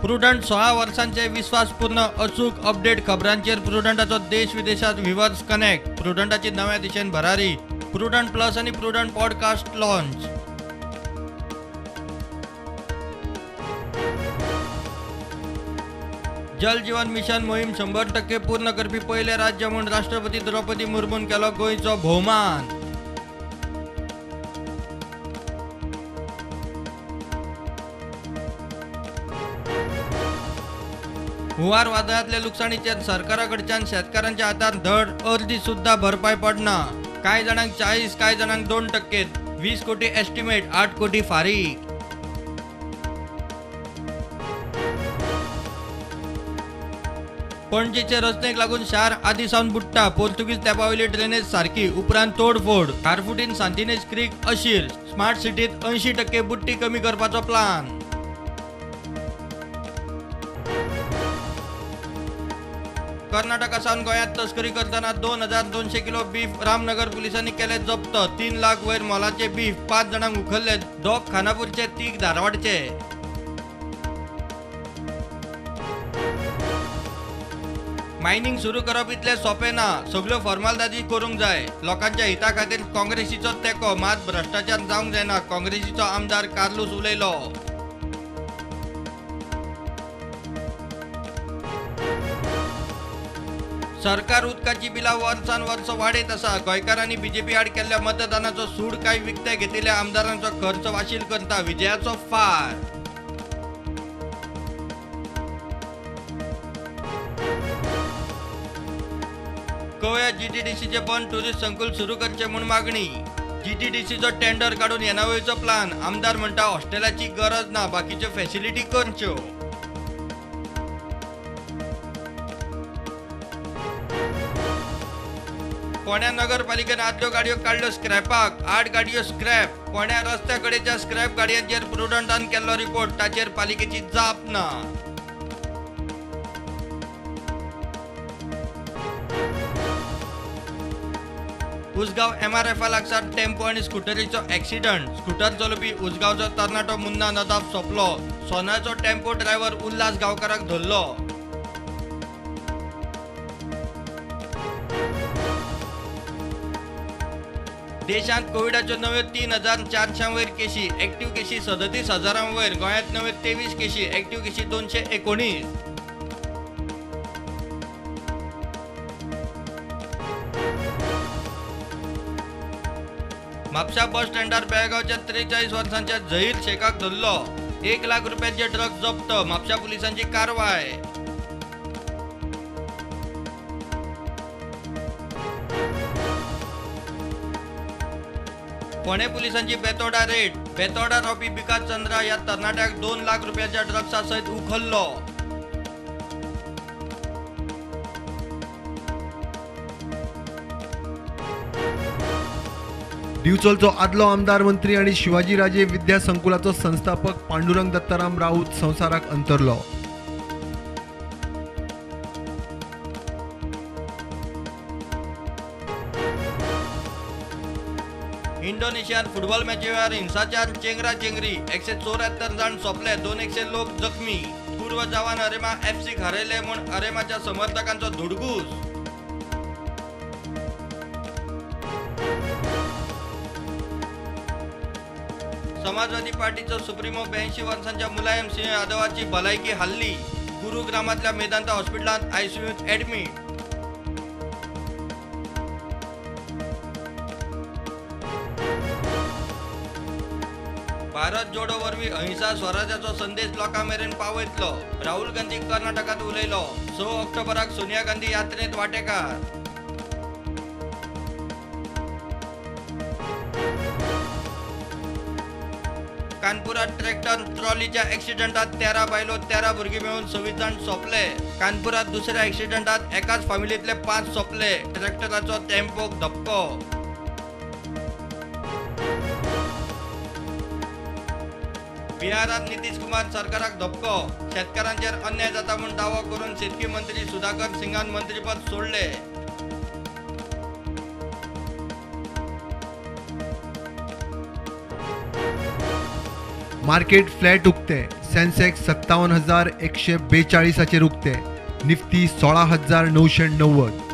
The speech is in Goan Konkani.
प्रुडंट 16 वर्सांचे विस्वासपूर्ण अचूक अपडेट खबरांचेर प्रुडंटाचो देश विदेशात व्ह्यूअर्स कनेक्ट. प्रुडंटाची नव्या दिशेन भरारी. प्रुडंट प्लस आनी Prudent podcast launch. Jal Jeevan mission मोहीम 100% पूर्ण करपी पयलें राज्य म्हूण राष्ट्रपती द्रौपदी मुर्मून केलो गोंयचो भोवमान. हुंवार वादळांतल्या लुकसाणीचेर सरकारा कडच्यान शेतकारांच्या हातार धड अर्दी सुद्धा भरपाय पडना. कांय जाणांक 40, कांय जाणांक 2%, 20 कोटी एस्टिमेट, 8 कोटी फारीक. पणजेचे रचनेक लागून शार आदी सावन बुडटा. पोर्तुगीज तेंपावयली ड्रेनेज सारकी, उपरांत तोडफोड. खारफुटीन सांतिनेज क्रीक अशीर. स्मार्ट सिटीत 80% बुडटी कमी करपाचो प्लान. कर्नाटका सावन गोंयांत तस्करी करतना 2200 किलो बीफ रामनगर पुलिसांनी केले जप्त. 3 लाख वयर मोलाचे बीफ, 5 जाणांक उखल्ले. 2 खानापूरचे, 3 धारवाडचे. मायनिंग सुरू करप इतलें सोंपें ना, सगल्यो फॉर्मालिटी करूंक जाय. लोकांच्या हिता खातीर काँग्रेसीचो तेंको, मात भ्रश्टाचार जावंक जायना, काँग्रेसीचो आमदार कार्लूस उलयलो. सरकार उदकाची बिलां वर्सान वर्स वाडयत आसा. गोंयकारांनी बीजेपी आड केल्ल्या मतदानाचो सूड कांय विकते घेतिल्ल्या आमदारांचो खर्च वाशील करता. विजयाचो फार. कवळ्या जीटीडीसीचे बंद टुरिस्ट संकुल सुरू करचे म्हूण मागणी. जीटीडीसीचो टेंडर काडून येणावळीचो प्लान. आमदार म्हणटा हॉस्टेलाची गरज ना, बाकीच्यो फॅसिलिटी करच्यो. फोंड्या नगरपालिकेन आदल्यो गाडयो काडल्यो स्क्रॅपाक. 8 गाडयो स्क्रॅप. फोंड्या रस्त्या कडेच्या स्क्रॅप गाडयांचेर प्रुडंटान केल्लो रिपोर्ट, ताचेर पालिकेची जाप ना. उसगांव एमआरएफा लागसार टेम्पो आनी स्कुटरीचो एक्सिडंट. स्कुटर चलोवपी उसगांवचो तरणाटो मुन्ना नदाफ सोंपलो. सोनाचो टेम्पो ड्रायव्हर उल्हास गांवकाराक धरलो. देशांत कोविडाच्यो नव्यो 3400 वयर केशी, एक्टिव्ह केशी 37,000 वयर. गोंयांत नव्यो 23 केशी, एक्टिव्ह केशी 219. म्हापशा बस स्टँडार बेळगांवच्या 43 वर्सांच्या झहीर शेखाक धरलो. 1 लाख रुपयांचे ड्रग्ज जप्त. म्हापशा पुलिसांची कारवाय. फोंडें पुलिसांची बेतोडा रेड. बेतोडा रावपी विकास चंद्रा ह्या तरणाट्याक 2 लाख रुपयांच्या ड्रग्सा सयत उखल्लो. दिवचलचो आदलो आमदार, मंत्री आनी शिवाजीराजे विद्या संकुलाचो संस्थापक पांडुरंग दत्ताराम राऊत संवसाराक अंतरलो. इंडोनेशियान फुटबॉल मॅची वेळार हिंसाचार, चेंगरा चेंगरी, 174 जाण सोंपले, 200 लोक जखमी. पूर्व जावान अरेमा एफसीक हरयले म्हूण अरेमाच्या समर्थकांचो धुडगूस. समाजवादी पार्टीचो सुप्रीमो 82 वर्सांच्या मुलायम सिंह यादवाची भलायकी हाल्ली. गुरुग्रामांतल्या मेदांता हॉस्पिटलांत आयसीयूंत ॲडमीट. भारत जोडो वरवीं अहिंसा स्वराज्याचो संदेश लोकां मेरेन पावयतलो. राहुल गांधी कर्नाटकांत उलयलो. 6 ऑक्टोबराक सोनिया गांधी यात्रेंत वांटेकार. कानपुरात ट्रॅक्टर ट्रॉलीच्या एक्सिडंटात 13 बायलो, 13 भुरगीं मेळून 26 जाण सोंपले. कानपुरात दुसऱ्या एक्सिडंटात एकाच फामिलींतले 5 सोंपले. ट्रॅक्टराचो टेम्पोक धपको. बिहारात नितीश कुमार सरकाराक धपको. शेतकारांचेर अन्याय जाता म्हूण दावो करून शेतकी मंत्री सुधाकर सिंगान मंत्रीपद सोडले. मार्केट फ्लॅट उक्ते, सेन्सेक्स 57,142 उक्ते, निफ्टी 16,990.